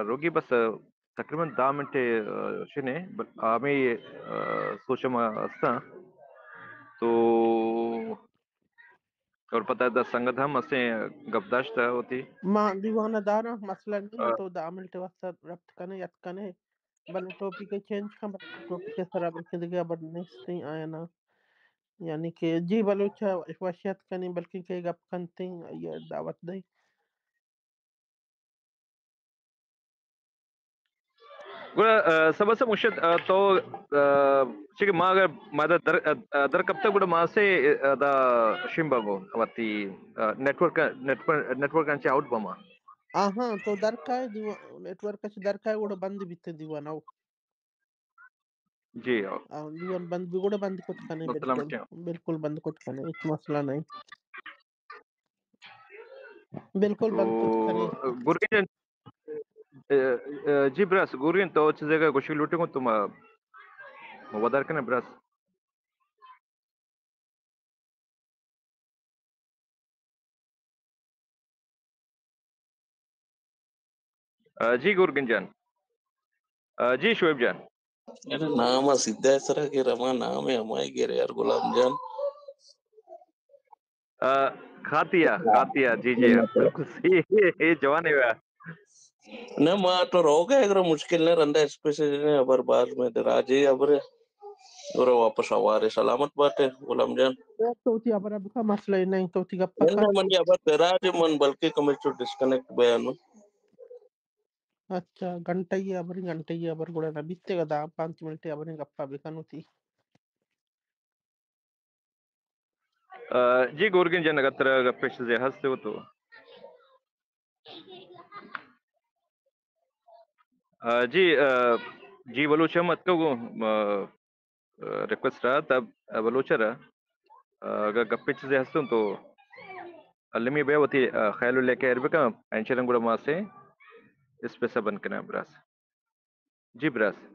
روگی بس، آ، تقریباً دہ منٹ، آ، شنے، بل-، ہمیں، آ، سوچ ما ہستاں۔ تو اور پتہ ہے، دس سنگت ہم اسے گپ داشت ہوتی۔ ما دیوانہ داراں، مسئلہ نہیں، آ۔ تو دہ منٹ واسطہ ربط کنے، یت کنے، بلے ٹاپک چینج کن، بلے ٹاپک سرا بلکہ دگہ خبر نیستی آیا نا۔ یعنی کہ جی بلوچ وشیت کنی، بلکہ کہ گپ کنتی، یہ دعوت دئی۔ گڑا، آ، سبا سے مشت، آ، تو، آ، چونکہ ما اگر ما دا در، آ، در کپتا گڑا ما سے، آ، دا شمبا گو وتی، آ، نیٹورک، نیٹورک، نیٹورک انچے آؤٹ بما۔ آہاں، تو در کائے دیوا-، نیٹورک اچ در کائے گڑا بند بیتے دیوان او۔ جی، ہاں۔ آ، دیوان بند بھی گڑا بند کت کنے، مسئلہ بالکل، مٹیا۔ بالکل بند کت کنے، ہچ مسئلہ نہیں۔ بالکل بند کت کنے۔ تو گرگی جان، اے، اے، جی براس، گرگی تو چیزے کا گوشی لوٹے کو تم، آ، ودار کنے براس۔ آ، جی گرگن جان۔ آ، جی شعیب جان۔ ارے نام ء سیدھا ء سرا گر، ہما نام ء ہمائی گر یار، غلام جان۔ آ، خاتیہ، خاتیہ، جی، جی، بالکل صحیح۔ اے جوان ہے۔ نہ، ما تو روگ ء اگر مشکل نہ، رندا اسپیشل نے ابر باز میں دراجے ابر، اور واپس آوارے۔ سلامت باتے غلام جان۔ تو تی ابر ابکا مسئلہ نہیں، تو تی گپا نہ، نہ، من ابر دراجے من بلکہ کمے چو ڈسکنیکٹ بیانو۔ اچھا، گھنٹہ ء ہبر، گھنٹہ ء ہبر گڑا نہ بیتگ، دہ پانچ منٹ ء ہبریں گپا بکن وتی۔ آ، جی گورگن جان، اگر ترا گپے چیزے ہست ہو تو۔ آ، جی، آ، جی بلوچ ہم اتکگ، آ، ریکویسٹ ء تب بلوچ ء را، آ، اگر گپے چیزے ہستوں تو المی بیا وتی، آ، خیال و لیکہ ایر بکن، انچنن گڑا ما سے اسپیس ء بند کناں براس۔ جی براس۔